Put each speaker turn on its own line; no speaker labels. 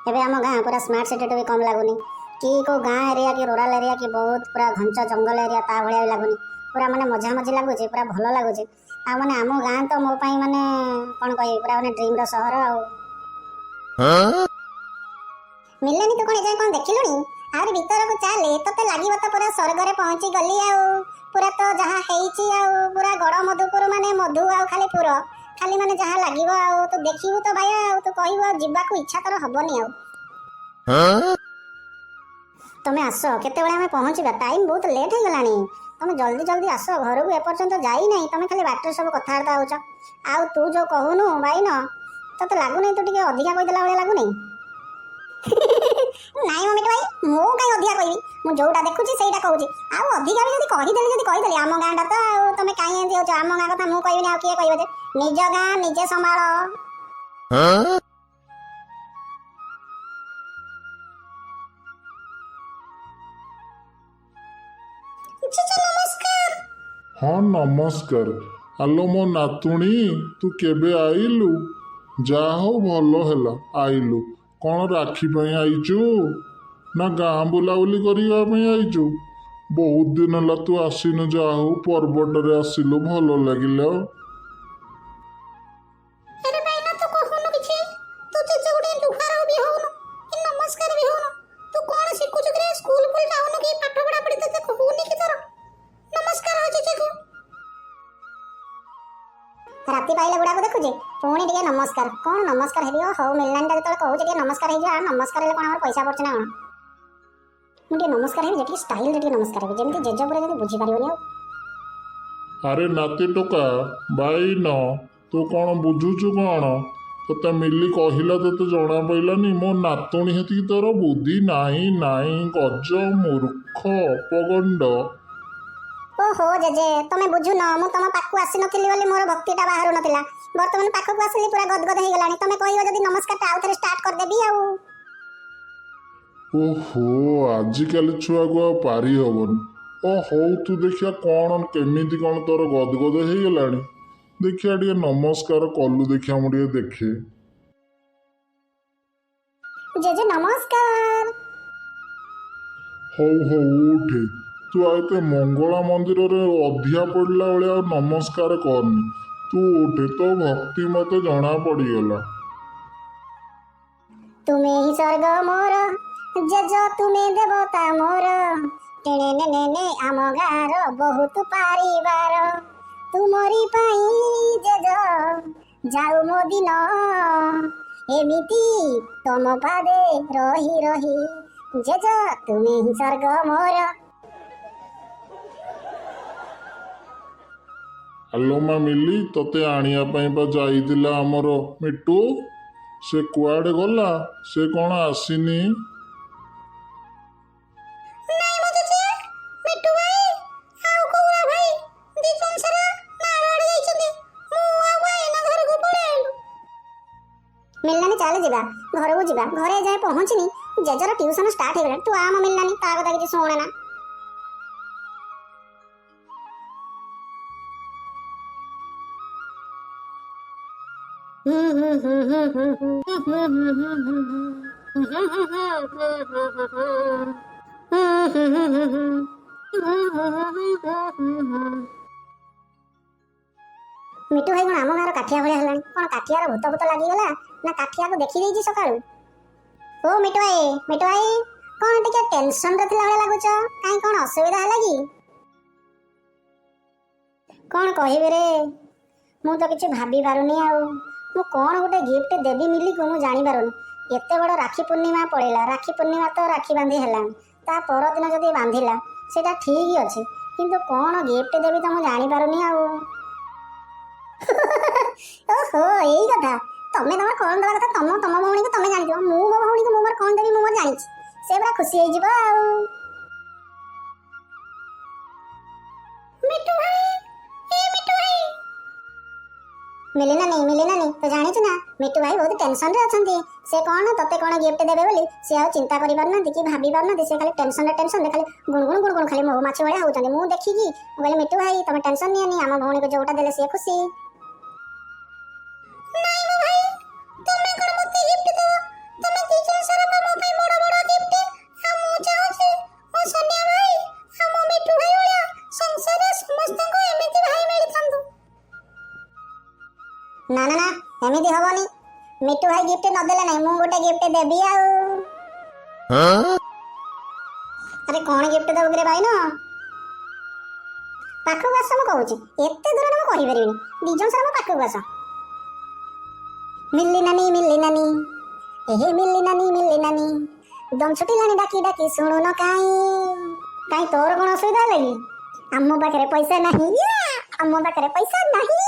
ଏବେ ଆମ ଗାଁ ପୁରା ସ୍ମାର୍ଟ ସିଟିଠୁ ବି କମ୍ ଲାଗୁନି କି କେଉଁ ଗାଁ ଏରିଆ କି ରୁରାଲ ଏରିଆ କି ବହୁତ ପୁରା ଘଞ୍ଚ ଜଙ୍ଗଲ ଏରିଆ ତା ଭଳିଆ ବି ଲାଗୁନି। ପୁରା ମାନେ ମଝାମଝି ଲାଗୁଛି, ପୁରା ଭଲ ଲାଗୁଛି। ଆଉ ମାନେ ଆମ ଗାଁ ତ ମୋ ପାଇଁ ମାନେ କ'ଣ କହିବି, ପୁରା ମାନେ ଡ୍ରିମ୍ର ସହର। ଆଉ ମିଳିଲାନି, ତୁ କ'ଣ ଏଯାଏଁ କ'ଣ ଦେଖିଲୁଣି? ଆହୁରି ଭିତରକୁ ଚାଲେ, ତତେ ଲାଗିବ ତ ପୁରା ସ୍ୱର୍ଗରେ ପହଞ୍ଚି ଗଲି। ଆଉ ପୁରା ତ ଯାହା ହେଇଛି, ଆଉ ପୁରା ଗଡ଼ ମଧୁପୁର, ମାନେ ମଧୁ ଆଉ ଖାଲି ପୁର ଖାଲି, ମାନେ ଯାହା ଲାଗିବ। ଆଉ ତୁ ଦେଖିବୁ ତ ଭାଇଆ, ଆଉ ତୁ କହିବୁ, ଆଉ ଯିବାକୁ ଇଚ୍ଛା ତୋର ହବନି। ଆଉ ତମେ ଆସ, କେତେବେଳେ ଆମେ ପହଞ୍ଚିବା? ଟାଇମ୍ ବହୁତ ଲେଟ୍ ହେଇଗଲାଣି। ତମେ ଜଲ୍ଦି ଜଲ୍ଦି ଆସ। ଘରକୁ ଏପର୍ଯ୍ୟନ୍ତ ଯାଇନାହିଁ, ତମେ ଖାଲି ବାଟରେ ସବୁ କଥାବାର୍ତ୍ତା ହଉଛ। ଆଉ ତୁ ଯୋଉ କହୁନୁ ଭାଇନ, ତତେ ଲାଗୁନାହିଁ ତୁ ଟିକେ ଅଧିକା କହିଦେଲା ଭଳିଆ ଲାଗୁନାହିଁ? ନାଇଁ ମମିଟ ଭାଇ, ମୁଁ କାହିଁ ଅଧିକା କହିବି? ମୁଁ ଯୋଉଟା ଦେଖୁଛି ସେଇଟା କହୁଛି। ଆଉ ଅଧିକା ବି ଯଦି କହିଦେଲି, ଯଦି କହିଦେଲି, ଆମ ଗାଁଟା ତ। ଆଉ ତମେ କାହିଁ ଏମିତି ହଉଛ? ଆମ ଗାଁ କଥା ମୁଁ କହିବିନି ଆଉ କିଏ କହିବ ଯେ? ନିଜ ଗାଁ ନିଜେ ସମ୍ଭାଳ। ନମସ୍କାର।
ହଁ, ନମସ୍କାର। ଆଲୋ ମୋ ନାତୁଣୀ, ତୁ କେବେ ଆଇଲୁ? ଯାହା ହଉ, ଭଲ ହେଲା ଆଇଲୁ। କ'ଣ ରାକ୍ଷୀ ପାଇଁ ଆଇଛୁ ନା ଗାଁ ବୁଲାବୁଲି କରିବା ପାଇଁ ଆଇଛୁ? ବହୁତ ଦିନ ହେଲା ତୁ ଆସିନୁ, ଯାହା ହଉ ପର୍ବଟାରେ ଆସିଲୁ, ଭଲ ଲାଗିଲା।
ଆରେ ଭାଇନା, ତୁ କହୁନୁ କିଛି? ତୁ ଜେଜେ ଗୋଟେ ଲୁହାର ବି ହଉନୁ କି ନମସ୍କାର ବି ହଉନୁ। ତୁ କ'ଣ ଶିଖୁଛୁ କି ରେ? ସ୍କୁଲ ଫୁଲ ଯାଉନୁ କି? ପାଠ ପଢା ପଢି ତତେ ହଉନି କି ତୋର? ନମସ୍କାର ହଉ ଜେଜେକୁ। ରାତି ପାଇଲେ ବୁଢାକୁ ଦେଖୁଛି, ପୁଣି ଟିକେ ନମସ୍କାର। କ'ଣ ନମସ୍କାର ହେବି? ଓ ହଉ, ମିଳିଲାନି ଯେତେବେଳେ କହୁଛି ଟିକେ ନମସ୍କାର ହେଇଯିବ। ଆଉ ନମସ୍କାର ହେଲେ କ'ଣ ଆମର ପଇସା ପଡୁଛି ନା କ'ଣ? ମୁଁ ଟିକେ ନମସ୍କାର ହେବି ଯେ ଟିକେ ଷ୍ଟାଇଲରେ ଟିକେ ନମସ୍କାର ହେବି, ଯେମିତି ଜେଜେ ପୁରା ଯେମିତି ବୁଝିପାରିବନି ଆଉ।
ଆରେ ନାତି ଟୋକା ବାଇନ, ତୁ କ'ଣ ବୁଝୁଛୁ କ'ଣ? ତତେ ମିଲି କହିଲା, ତତେ ଜଣା ପଇଲାନି? ମୋ ନାତୁଣୀ ହେତିକି ତୋର ବୁଦ୍ଧି ନାହିଁ? ନାହିଁ, ଗଜ ମୂର୍ଖ ଅପଗଣ୍ଡ।
ଓହୋ ଜେଜେ, ତମେ ବୁଝୁନ। ମୁଁ ତମ ପାଖକୁ ଆସିନଥିଲି ବୋଲି ମୋର ଭକ୍ତିଟା ବାହାରୁ ନଥିଲା। ବର୍ତ୍ତମାନ ପାଖକୁ ଆସିଲି, ପୁରା ଗଦଗଦ ହେଇଗଲାଣି। ତମେ କହିବ ଯଦି ନମସ୍କାରଟା ଆଉ ଥରେ ଷ୍ଟାର୍ଟ କରିଦେବି ଆଉ।
ଓହୋ, ଆଜିକାଲି ଛୁଆକୁ ଆଉ ପାରି ହବନି। ଓ ହଉ, ତୁ ଦେଖିଆ କ'ଣ କେମିତି କ'ଣ ତୋର ଗଦଗଦ ହେଇଗଲାଣି। ଦେଖିଆ ଟିକେ ନମସ୍କାର କଲୁ, ଦେଖିଆ ମୁଁ ଟିକେ ଦେଖେ।
ଜେଜେ ନମସ୍କାର।
ହଉ ହଉ, ଉଠେ। ତୁ ଆଉ ଏତେ ମଙ୍ଗଳା ମନ୍ଦିରରେ ଅଧିଆ ପଡ଼ିଲା ଭଳିଆ ଆଉ ନମସ୍କାର କରନି। ତୁ ଉଠେ, ତୋ ଭକ୍ତି ମତେ ଜଣା ପଡ଼ିଗଲା।
ତୁମେ ହିଁ ସ୍ୱର୍ଗ ମୋର ଜେଜ, ତୁମେ ଦେବତା ମୋର। ଟେଣେ ନେ ନେ ନେ, ଆମ ଗାଁର ବହୁତ ପାରିବାର। ତୁମରି ପାଇଁ ଜେଜ ଯାଉ ମୋ ଦିନ, ଏମିତି ତମ ପାଦେ ରହି ରହି। ଜେଜ ତୁମେ ହିଁ ସ୍ୱର୍ଗ ମୋର।
ଆଲୋ ମା ମିଲି, ତତେ ଆଣିବା ପାଇଁ ବା ଯାଇଥିଲା ଆମର ମିଟୁ। ସେ କୁଆଡ଼େ ଗଲା? ସେ କ'ଣ ଆସିନି?
ନାଇଁ ମୋ ଜେଜେ, ମିଟୁ ଭାଇ ଆଉ କୌରା ଭାଇ ଦି ଜଣ ସାରା ନାଳ ଆଡ଼େ ଯାଇଛନ୍ତି। ମୁଁ ଆଉ ଭାଇନା ଘରକୁ ପଳେଇ ଆଇଲୁ। ମିଳିଲାନି, ଚାଲେ ଯିବା, ଘରକୁ ଯିବା। ଘରେ ଯାଏ ପହଞ୍ଚିନି, ଜେଜର ଟ୍ୟୁସନ ଷ୍ଟାର୍ଟ ହେଇଗଲାଣି। ତୁ ଆମ ମିଳିଲାନି, ତା କଥା କିଛି ଶୁଣେ ନା। ମିଟୁ ଭାଇ କ'ଣ ଆମ ଗାଁର କାଠିଆ ଭଳିଆ ହେଲାଣି? କ'ଣ କାଠିଆର ଭୂତ ଭୂତ ଲାଗିଗଲା ନା କାଠିଆକୁ ଦେଖିଦେଇଛି ସକାଳୁ? ଓ ମିଟୁ ଭାଇ, ମିଟୁ ଭାଇ, କ'ଣ ଟିକେ ଟେନସନରେ ଥିଲା ଭଳିଆ ଲାଗୁଛ? କାହିଁ, କ'ଣ ଅସୁବିଧା ହେଲା କି? କ'ଣ କହିବି ରେ, ମୁଁ ତ କିଛି ଭାବି ପାରୁନି। ଆଉ ମୁଁ କ'ଣ ଗୋଟେ ଗିଫ୍ଟ ଦେବି ମିଲିକୁ, ମୁଁ ଜାଣିପାରୁନି। ଏତେ ବଡ଼ ରାକ୍ଷୀ ପୂର୍ଣ୍ଣିମା ପଳେଇଲା। ରାକ୍ଷୀ ପୂର୍ଣ୍ଣିମା ତ ରାକ୍ଷୀ ବାନ୍ଧି ହେଲାଣି, ତା ପରଦିନ ଯଦି ବାନ୍ଧିଲା ସେଇଟା ଠିକ୍ ଅଛି, କିନ୍ତୁ କ'ଣ ଗିଫ୍ଟ ଦେବି ତ ମୁଁ ଜାଣିପାରୁନି ଆଉ। ଓହୋ, ଏଇ କଥା। ତମେ ତମର କ'ଣ ଦେବା କଥା ତମ ତମ ଭଉଣୀକୁ ତମେ ଜାଣିଥିବ। ମୁଁ ମୋ ଭଉଣୀକୁ ମୁଁ ମୋର କ'ଣ ଦେବି ମୁଁ ମୋର ଜାଣିଛି। ସେ ପୁରା ଖୁସି ହେଇଯିବ। ଆଉ ମିଟୁ ଭାଇ, ଏ ମିଟୁ ଭାଇ। ମିଲି ନାନୀ, ମିଲି ନାନୀ, ତୁ ଜାଣିଛୁ ନା, ମିଟୁ ଭାଇ ବହୁତ ଟେନସନରେ ଅଛନ୍ତି। ସେ କ'ଣ ତତେ କ'ଣ ଗିଫ୍ଟ ଦେବେ ବୋଲି ସେ ଆଉ ଚିନ୍ତା କରିପାରୁନାହାନ୍ତି କି ଭାବି ପାରୁନାହାନ୍ତି। ସେ ଖାଲି ଟେନସନରେ ଟେନସନରେ ଖାଲି ଗୁଣୁଗୁଣୁ ଗୁଣୁଗୁଣୁ ଖାଲି ମହୁମାଛି ଭଳିଆ ହଉଛନ୍ତି। ମୁଁ ଦେଖିକି ମୁଁ କହିଲି, ମିଟୁ ଭାଇ, ତମେ ଟେନସନ ନିଅନି, ଆମ ଭଉଣୀକୁ ଯୋଉଟା ଦେଲେ ସିଏ ଖୁସି। ନାଇଁ ମୋ ଭାଇ, ତମେ କ'ଣ ମତେ ଗିଫ୍ଟ ଦବ? ତମେ ଦି ଜଣ ସାରା ନା ନା ନା, ଏମିତି ହବନି। ମିଟୁ ଭାଇ ଗିଫ୍ଟ ନଦେଲେ ନାହିଁ, ମୁଁ ଗୋଟେ ଗିଫ୍ଟ ଦେବି ଆଉ। ଆରେ, କଣ ଗିଫ୍ଟ ଦବୁ କିରେ ଭାଇ? ନା, ପାଖକୁ ଆସ, ମୁଁ କହୁଛି। ଏତେ ଦୂରରେ ମୁଁ କହିପାରିବିନି। ଦି ଜଣ ସାରା ମୋ ପାଖକୁ ଆସ। ମିଲି ନାନୀ, ମିଲି ନାନୀ, ଏହେ ମିଲି ନାନୀ, ମିଲି ନାନୀ, ଦମ ଛୁଟିଲାଣି ଡାକି ଡାକି, ଶୁଣୁନ କାଇଁ? କାଇଁ, ତୋର କଣ ଅସୁବିଧା ହେଲା କି? ଆମ ପାଖରେ ପଇସା ନାହିଁ ୟା, ଆମ ପାଖରେ ପଇସା ନାହିଁ।